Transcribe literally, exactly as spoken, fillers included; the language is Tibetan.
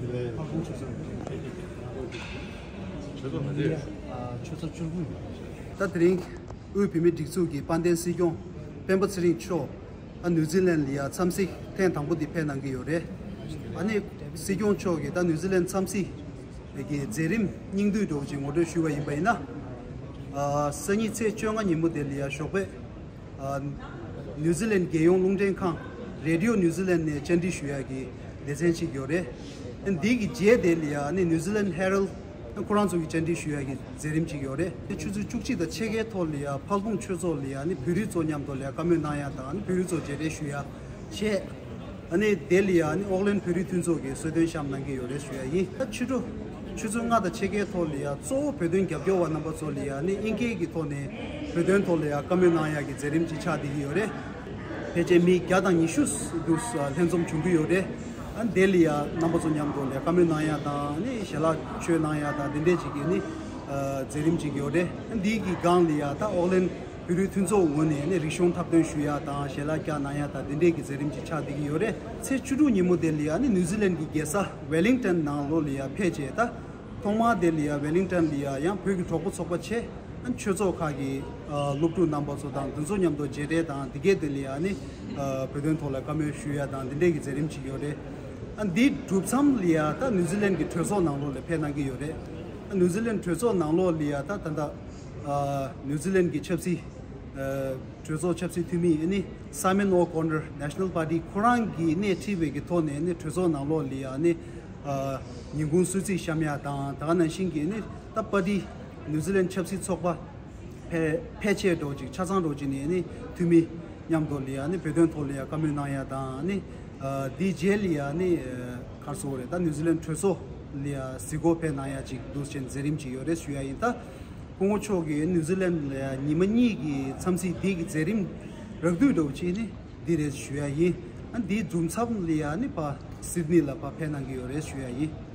ད་དེ་རིང་དབུས་བོད་མིའི་སྒྲིག་འཛུགས་ཀྱི་དཔལ་ལྡན་སྲིད་སྐྱོང་སྤེན་པ་ཚེ་རིང་མཆོག་ཨ་ནིའུ་ཛི་ལན་ལ་ཡ་འཚམས་གཟིགས་ཐེངས་དང་པོ་འདི་ཕེབས་གནང་གི་ཡོད་རེད། ཨ་ནི་སྲིད་སྐྱོང་མཆོག་གིས་ད་ནིའུ་ཛི་ལན་འཚམས་གཟིགས་ཀྱི་མཛད་རིམ་སྙིང་བསྡུས་འདྲ་བོ་ཅིག་ངོ་སྤྲོད་ཞུས་པ་ཡིན་པ་ཡིན་ན། ཨ་སང་ཉིན་ཚེས་བཅོ་ལྔ་ཉིན་མོ་དེ་ལ་ཡ་ཞོགས་པ། ཨ་ནིའུ་ཛི་ལན་རྒྱལ་ཡོངས་རླུང་འཕྲིན་ཁང་Radio New Zealand ནས་བཅར་འདྲི་ཞུ་ཡག་གི་སྡེ་ཚན་ཅིག་ཡོད་རེད། ཨ་འདི་གི་རྗེས་དེ་ལ་ཡ་ནི་New Zealand Herald ཁོ་རང་ཚོ་གི་བཅར་འདྲི་ཞུ་ཡག་གི་མཛད་རིམ་ཅིག་ཡོད་རེད། དེ་ཆུ་ཚོད་བཅུ་གཅིག་དང་ཕྱེད་ཀའི་ཐོག་ལ་ཡ་ཕག་གདུང་ཆོས་ཚོགས་ལ་ཡ་ནི་བོད་རིགས་ཚོ་མཉམ་དུ་ལ་ཡ་བཀའ་མོལ་གནང་ཡག་དང་ནི་བོད་རིགས་ཚོ་མཇལ་འཕྲད་ཞུ་ཡག་བྱས། ཨ་ནི་དེ་ལ་ཡ་ནི་ཨོག་ལན་བོད་རིགས་མཐུན་ཚོགས་ཀྱིས་གསོལ་སྟོན་བཤམས་གནང་གི་ཡོད་རེད་ཞུ་ཡག་ཡིན། ད་ཕྱི་དྲོ་ཆུ་ཚོད་ལྔ་དང་ཕྱེད་ཀའི་ཐོག་ལ་ཡ་གཙོ་བོ་བོད་དོན་རྒྱབ་སྐྱོར་བ་རྣམ་པ་ཚོ་ལ་ཡ་ནི་དབྱིན་སྐད་ཀྱི་ཐོག་ནས་བོད་དོན་ཐོག་ལ་ཡ་བཀའ་མོལ་གནང་ཡག་གི་མཛད་རིམ་ཅིག་ཆགས་བསྡད་ཀྱི་ཡོད་རེད། ཕལ་ཆེར་མི་བརྒྱ་དང་ཉི་ཤུ་འདུག་ལྷན་འཛོམས་བྱུང་གི་ཡོད་རེད། ཨ་ནི་དེ་ལ་ཡ་རྣམ་པ་ཚོ་མཉམ་དུ་ལ་ཡ་བཀའ་མོལ་གནང་ཡག་དང་ནི་ཞལ་ལག་མཆོད་གནང་ཡག་དང་དེ་འདྲས་ཅིག་གི་ནི་མཛད་རིམ་ཅིག་ཡོད་རེད། ཨ་ནི་འདི་གི་སྒང་ལ་ཡ་ད་ཨོག་ལན་བོད་རིགས་མཐུན་ཚོགས་ངོས་ནས་ནི་རིག་གཞུང་འཁྲབ་སྟོན་ཞུ་ཡག་དང་ཞལ་ལག་བཀྱག་གནང་ཡག་དང་དེ་འདྲས་ཀྱི་མཛད་རིམ་ཅིག་ཆགས་བསྡད་ཀྱི་ཡོད་རེད། ཚེས་བཅུ་དྲུག་ཉིན་མོ་དེ་ལ་ཡ་ནི་ནིའུ་ཛི་ལན་གྱི་རྒྱལ་ས་ཝེ་ལིང་ཊོན་ནང་ལོགས་ལ་ཡ་ཕེབས་བྱས། ད་ཐོག་མར་དེ་ལ་ཡ་ཝེ་ལིང་ཊོན་ལ་ཡ་ཡང་བོད་ཀྱི་གྲོགས་པོ་ཚོགས་པ་བྱས། ཨ་ནི་ཆོས་ཚོགས་ཁག་གི་ཨ་སློབ་ཕྲུག་རྣམ་པ་ཚོ་དང་དེ་ཚོ་མཉམ་དུ་མཇལ་འཕྲད་དང་དེ་གས་དེ་ལ་ཡ་ནི་ཨ་བོད་དོན་ཐོག་ལ་བཀའ་མོལ་ཞུ་ཡག་དང་དེ་འདྲས་ཀྱི་མཛད་རིམ་ཅིག་ཡོད་རེད། ཨ་འདི་གྲུབ་མཚམས་ལ་ཡ་ད་ནིའུ་ཛི་ལན་གྱི་གྲོས་ཚོགས་ནང་ལོགས་ལ་ཕེབས་གནང་གི་ཡོད་རེད། ཨ་ནིའུ་ཛི་ལན་གྲོས་ཚོགས་ནང་ལོགས་ལ་ཡ་ད་ད་ལྟ་ཨ་ནིའུ་ཛི་ལན་གྱི་ཆབ་སྲིད་ཨ་གྲོས་ཚོགས་ཆབ་སྲིད་འཐུས་མི་ཨ་ནི་Simon O'Connor National Party ཁོ་རང་གིས་སྣེ་ཁྲིད་པའི་གི་ཐོག་ནས་ཨ་ནི་གྲོས་ཚོགས་ནང་ལོགས་ལ་ཡ་ཨ་ནི་ཨ་ཉིན་གུང་གསོལ་ཚིགས་བཤམས་ཡག་དང་ད་ག་ནང་བཞིན་གྱི་ཨ་ནི་ད་པར་ཊི་ནིའུ་ཛི་ལན་ཆབ་སྲིད་ཚོགས་པ་ཕལ་ཕལ་ཆེར་འདྲ་བོ་ཅིག་ཆ་ཚང་འདྲ་བོ་ཅིག་ནས་ཨ་ནི་འཐུས་མི་མཉམ་དུ་ལ་ཡ་ཨ་ནི་བོད་དོན་ཐོག་ལ་ཡ་བཀའ་མོལ་གནང་ཡག་དང་ཨ་ནི་ཨ་དེའི་རྗེས་ལ་ཡ་ཨ་ནི་ཨ་ག་རེ་ཟེར་དགོས་རེད། ད་ནིའུ་ཛི་ལན་གྲོས་ཚོགས་ལ་ཡ་གཟིགས་སྐོར་ཕེབས་གནང་ཡག་ཅིག་འདུག་ཅེས་མཛད་རིམ་ཅིག་ཡོད་རེད་ཞུ་ཡག་ཡིན། ད་སྐུ་ངོ་མཆོག་གིས་ནིའུ་ཛི་ལན་ལ་ཡ་ཉི་མ་གཉིས་ཀྱི་འཚམས་གཟིགས་དེ་གི་མཛད་རིམ་རགས་བསྡུས་འདྲ་བོ་ཅིག་ནི་འདི་རེད་ཞུ་ཡག་ཡིན། ཨ་འདིའི་གྲུབ་མཚམས་ལ་ཡ་ནི་ཕར་སིད་ནི་ལ་ཕར་ཕེབས་གནང་གི་ཡོད་རེད་ཞུ་ཡག་ཡིན།